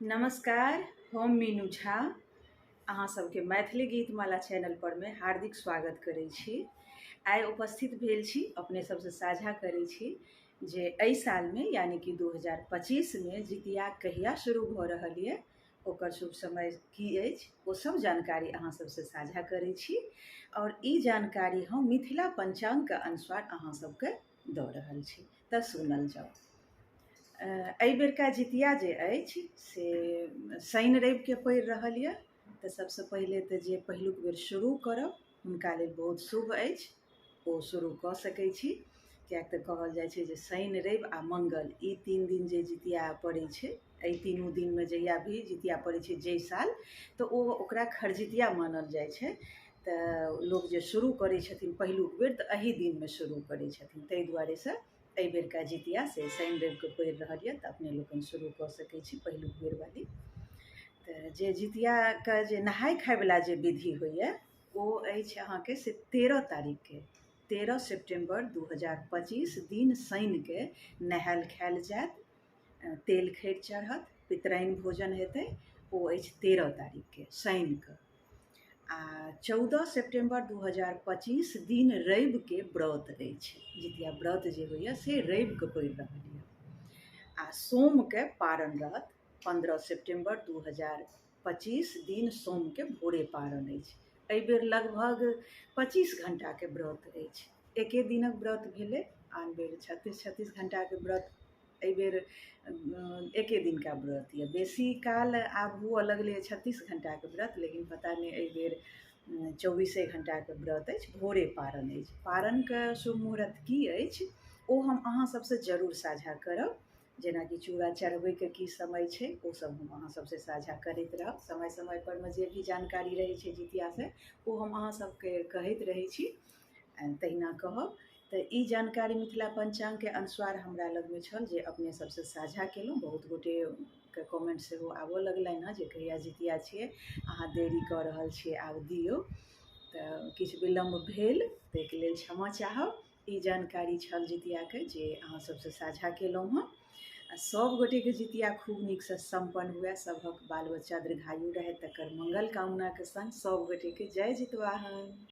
नमस्कार, हम मीनू झा अहाँ सबके मैथिली गीतमाला चैनल पर में हार्दिक स्वागत करै छी। आइ उपस्थित भेल छी अपने सबसँ साझा करै छी जे एहि सालमे यानी कि 2025 मे जितिया कहिया शुरू भऽ रहल यऽ, ओकर शुभ समय की अछि, ओ सब जानकारी अहाँ सबसँ साझा करै छी। और ई जानकारी हम मिथिला पंचांगके अनुसार अहाँ सबके दऽ रहल छी, तऽ सुनल जाउ। एहि बेरका जितिया जे अछि से शनि रविके पड़ि रहल यऽ, तऽ सबसँ पहिले तऽ जे पहिलुक बेर शुरू करब हुनका लेल बहुत शुभ अछि, ओ शुरू कऽ सकै छी। किएक तऽ कहल जाइ छै जे शनि रवि आ मङ्गल ई 3 दिन जे जितिया पड़ै छै, एहि तीनू दिनमे जहिया भी जितिया पड़ै छै जाहि साल, तऽ ओ ओकरा खरजितिया मानल जाइ छै। तऽ लोक जे शुरू करै छथिन पहिलुक बेर तऽ एही दिनमे शुरू करै छथिन, ताहि दुआरेसँ एहि बेरका जितिया से शनि रविके पड़ि रहल यऽ, तऽ अपने लोकनि शुरू कऽ सकै छी पहिलुक बेर वाली। तऽ जे जितियाके जे नहाय खायवला जे विधि होइए ओ अछि अहाँके से 13 तारीखके, 13 सेप्टेम्बर 2025 दिन शनिके नहायल खायल जायत, तेल खैर चढ़त, पितराइन भोजन हेतै, ओ अछि 13 तारीखके शनिके। आ 14 सेप्टेम्बर 2025 दिन रविके व्रत अछि, जितिया व्रत जे होइए से रविके पड़ि रहल यऽ। आ सोमके पारण रहत, 15 सेप्टेम्बर 2025 दिन सोमके भोरे पारण अछि। एहिबेर लगभग 25 घण्टाके व्रत अछि, एके दिनक व्रत भेलै, आन बेर 36-36 घण्टाके व्रत, एहिबेर एके दिनका व्रत यऽ। बेसी काल आब हुअ लगलै 36 घण्टाके व्रत, लेकिन पता नहि एहिबेर 24 घण्टाके व्रत अछि, भोरे पारण अछि। पारणके शुभ मुहूर्त की अछि ओ हम अहाँ सबसँ जरूर साझा करब, जेनाकि चूड़ा चढ़बैके की समय छै ओ सब हम अहाँ सबसँ साझा करैत रहब। समय समय परमे जे भी जानकारी रहै छै जितियासँ ओ हम अहाँ सबके कहैत रहै छी, तहिना कहब। तऽ ई जानकारी मिथिला पञ्चाङ्गके अनुसार हमरा लगमे छल जे अपने सबसँ साझा केलहुँ। बहुत गोटेके कमेंट सेहो आबऽ लगलनि हँ जे कहिया जितिया छियै, अहाँ देरी कऽ रहल छियै, आब दियौ। तऽ किछु विलम्ब भेल ताहिके लेल क्षमा चाहब। ई जानकारी छल जितियाके जे अहाँ सबसँ साझा केलहुँ हँ। आ सब गोटेके जितिया खूब नीकसँ सम्पन्न हुए, सभक बाल बच्चा दीर्घायु रहै, तकर मंगल कामनाके संग सब गोटेके जय जितवाहन।